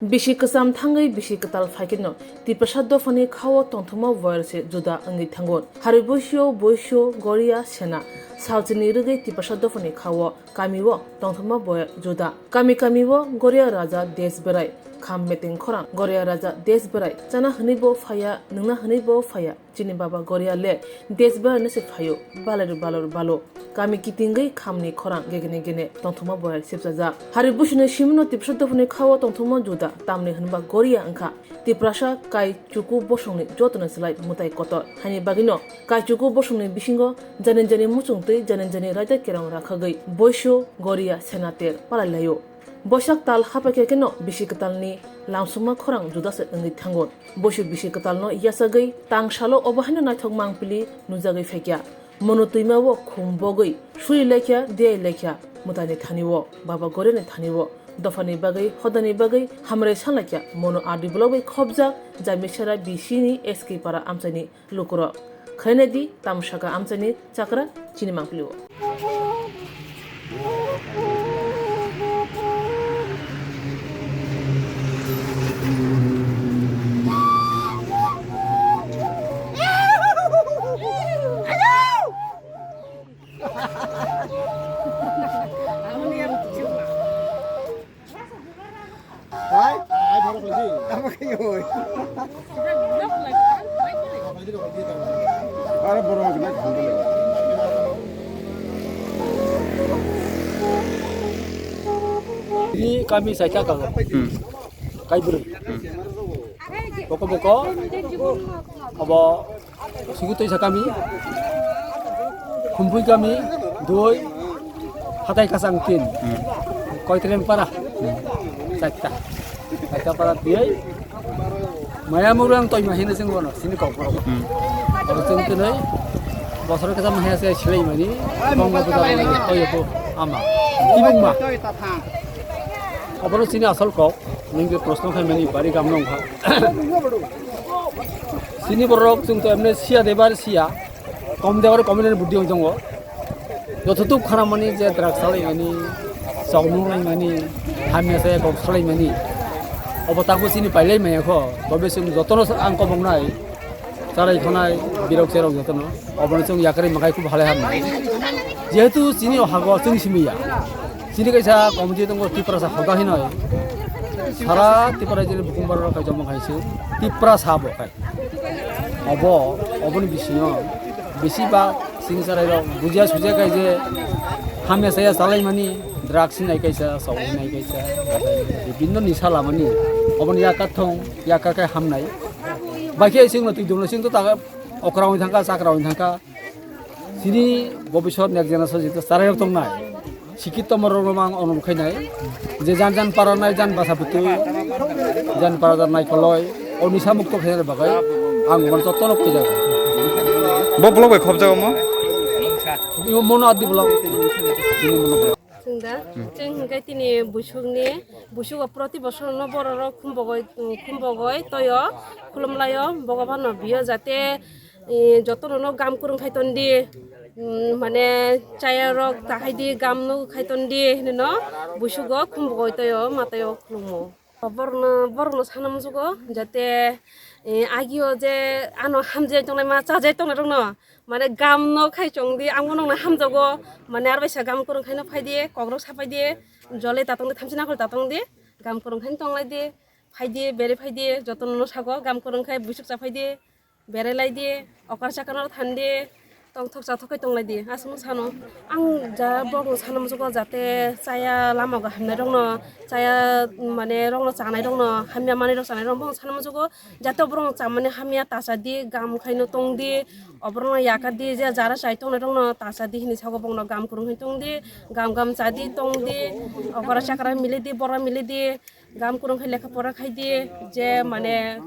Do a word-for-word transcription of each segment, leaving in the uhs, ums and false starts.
Bisi kwcham thangwi bisi kwtal phaikheno Tiprasa dophani khao tongthokma boyar se juda wngwi thango. Hari Boisu, Boisu, Goria, Sena salchini rwgwi Tiprasa dophani khao kamio tongthokma boyar juda. Kami kamio Goria raja Desberai kham meteng khorang. Goria raja Desberai chana hwnwibo phaiya, nwngna hwnwibo phaiya. Chini baba Goria le Desberai no se phaio, balairu balor balo. Kami kitingwi khamni khorang gegene gene tongthokma boyar sipsajak. Hari Boisuni simino Tiprasa dophani khao tongthokma juda, tamni hwnba Goria wngkha Tiprasa Kaichuku bosongni jotoni slai mwtai kotor. Haini bagwino Kaichuku bosongni bisingo jani jani muchung twi jani jani raida kerong rakhagwi Boisu, Goria, Senater palai laio. Boisak tal hapaikheno bisi kwtalni lamsokma khorang juda se wngwi thango. Boisu bisi kwtalno yachagwi tang salo obo haino naithok mangpili nujagwi phaikha. Mono twimao khum bogwi suri laikha, diyai laikha mwtaini thanio, baba Goriani thanio. Dophani bagwi, hodani bagwi hamrai sanlaikha, mono R D block bai khopjak Jamisara B C ni S K para amchaini lukurok. Khaina di, tamsaka amchaini chakra chini mangpili o. Ini kami saya cakap. Hmm. Kai beri. Hmm. Boko boko. Abo Sugutwi sa kami, Khumpui kami, dui, Hatai Kasang tin, hmm, Koitreng para, hmm, chatta, chatta para tiyai, Maya Murang toi mahina sing bono, sini kok bono. Hmm. Oro sing tinai, bosor kasa mahina se silai mani, kong bono jalai mani, toi ko ama, ibung ma. Aboro sini asal kok, ningke prosno khai mani, bari gam nong kha. Sini borok chwng to emne siya debar siya. Kom debar kom ni buddi ong tongo. Jototuk khana mani je drugs salai mani, chokmung lai mani, hamya saya kok salai mani. Obo takbo sini pailai maya kho. Tobe chwng jotono ang kobong nai. Charai khonai birok cherok jotono. Obono chwng yakari makai khub halai hamnai. Jehetu sini o hago chwng simiya. Sini kaisa committee tongo Tiprasa hoda hinoi. Sara Tipra jini bukhung barok kai jomong hai se. Tiprasa bo kai. Obo, oboni bisingo bisi ba sini sarai rok bujia sujia kai je hamya saya salai mani, drugs hinai kaisa, sok hinai kaisa, bibinno nisa lamani. Oboni yakar thong, yakar kai hamnai. Baikhe singno twi dungno sing to ta okra wng thangka, chakra wng thangka. Sini bobisot next generation jito sarai rok tongnai. Sikito morok rok mang ono khainai. Je jan jan para nai jan basa butui. Jan para jan nai koloi. Oni samuk to khainai bagai. Ang mon to tono khaijak. Bo block bai khobjago mo? Imo mono adi block. Sini mono block. Sungda, chwng hwnkhe tini busukni, busugo proti bosorno bororok khumbogoi, khumbogoi toyo, khulumlaio, Bhagabano biyo jate, eh, jotonono gam kwrwng khai tondi, mm, mane chayarok tahaidi gam nuk khai tondi hinino busugo khumbogoi toyo, mataio khulummo. Borokno, borokno sana muchugo, jate, eh, agio je ano hamjai tongnai ma chajai tongnai rokno, mane gam no khai chong di, ang bo nokno hamjago, mane aro baisa gam kwrwng khaino phai di, kok rok sa phai di, jole ta tong di, thamchi nakhol ta tong di, gam kwrwng khaino tong lai di, phai di, bere phai di, joto no sago, gam kwrwng khai buisuk cha phai di. Berai lai di, okra chakra no than di, tongthok chathok khe tong lai di, aswk sano. Ang ja borok no sana muchugo jate chaya lama o hamnai rok no, chaya mane rok no chanai rok no, hamya manwi rok chanai rok no, borok no sana muchugo jate borok no chamani hamya ta cha di, gam khai no tong di, oborok no yakar di, je jara chai tongnai rok no ta cha di hinwi sago, borok no gam kwrwng khai tong di, gam gam cha di tong di, okra chakra mili di, bora mili di. Gam kwrwng khe lekha pora khai di, je mane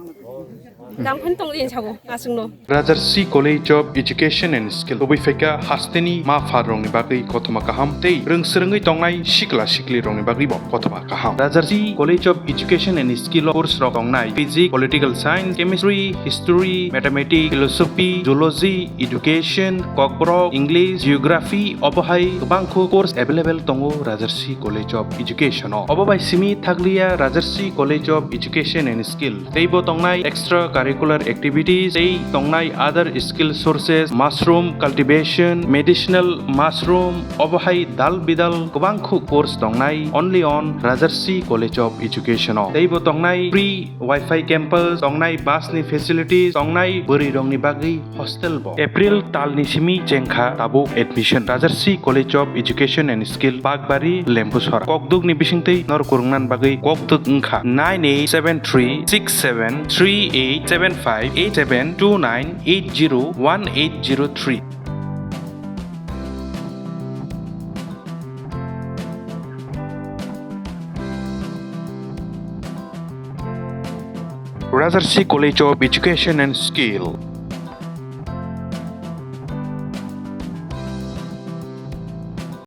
gam khe tong di hinwi sago aswkno. Rajarsi College of Education and Skill, kubui phaikha hasteni ma pharrokni bagwi kothoma kaham tei rwng swrwngwi tongnai sikla siklirokni bagwibo kothoma kaham. Rajarsi College of Education and Skill o course rok tongnai Physics, Political Science, Chemistry, History, Mathematics, Philosophy, Zoology, Education, Kokborok, English, Geography, obo hai kwbangkhu course available tongo Rajarsi College of Education o. Obo bai simi thakliya Rajarsi College of Education and Skill. Teibo tongnai extra curricular activities, tei tongnai other skill sources, mushroom cultivation, medicinal mushroom, obo hai dal bidal kwbang khuk course tongnai only on Rajarsi College of Education o. Teibo tongnai free Wi-Fi campus, tongnai bus ni facilities, tongnai bwrwi rokni bagwi hostel bo. April tal ni simi chengkha tabuk admission. Rajarsi College of Education and Skill, Bakbari, Lembusora. Kokduk ni bisingtwi nor kwrwngna bagwi kokduk wngkha nine eight seven three six seven three eight seven five eight seven two nine eight zero one eight zero three. Rajarsi College of Education and Skill.